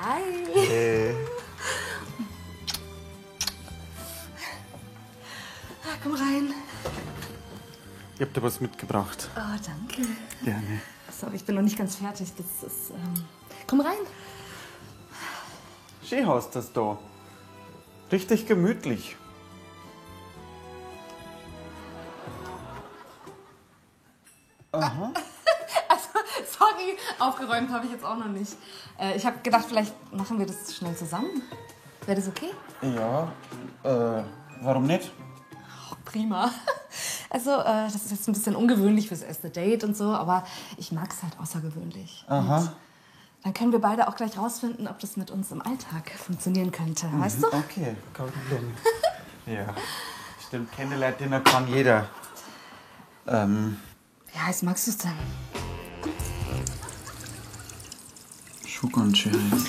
Hi. Hey. Ah, komm rein. Ich hab dir was mitgebracht. Oh, danke. Gerne. Sorry, ich bin noch nicht ganz fertig. Das ist. Komm rein. Schön hast das da. Richtig gemütlich. Aha. Also, sorry, aufgeräumt habe ich jetzt auch noch nicht. Ich habe gedacht, vielleicht machen wir das schnell zusammen. Wäre das okay? Ja, warum nicht? Oh, prima. Also, das ist jetzt ein bisschen ungewöhnlich fürs erste Date und so, aber ich mag's halt außergewöhnlich. Aha. Und dann können wir beide auch gleich rausfinden, ob das mit uns im Alltag funktionieren könnte, weißt du? Okay, kein Problem. Ja, stimmt, Candlelight-Dinner kann jeder. Wie heiß magst du's denn? Schon ganz schön heiß.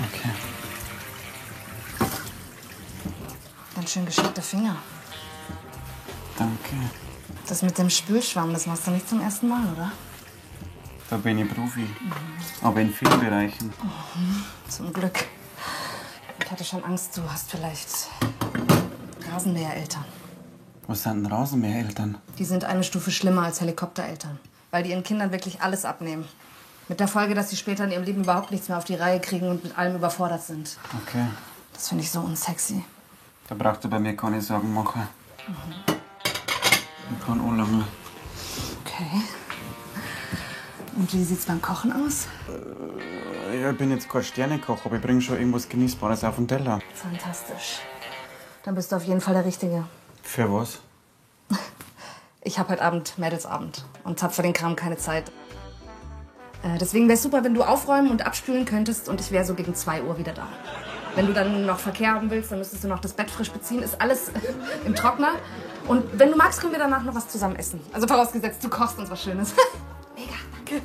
Okay. Ganz schön geschickte Finger. Danke. Das mit dem Spülschwamm, das machst du nicht zum ersten Mal, oder? Da bin ich Profi. Aber in vielen Bereichen. Mhm. Zum Glück. Ich hatte schon Angst, du hast vielleicht Rasenmähereltern. Was sind denn Rasenmähereltern? Die sind eine Stufe schlimmer als Helikoptereltern, weil die ihren Kindern wirklich alles abnehmen. Mit der Folge, dass sie später in ihrem Leben überhaupt nichts mehr auf die Reihe kriegen und mit allem überfordert sind. Okay. Das finde ich so unsexy. Da brauchst du bei mir keine Sorgen machen. Ich kann auch lange. Okay. Und wie sieht's beim Kochen aus? Ja, ich bin jetzt kein Sternekoch, aber ich bring schon irgendwas Genießbares auf den Teller. Fantastisch. Dann bist du auf jeden Fall der Richtige. Für was? Ich hab heute Abend Mädelsabend und hab für den Kram keine Zeit. Deswegen wär's super, wenn du aufräumen und abspülen könntest und ich wär so gegen 2 Uhr wieder da. Wenn du dann noch Verkehr haben willst, dann müsstest du noch das Bett frisch beziehen. Ist alles im Trockner. Und wenn du magst, können wir danach noch was zusammen essen. Also vorausgesetzt, du kochst uns was Schönes. Mega, danke.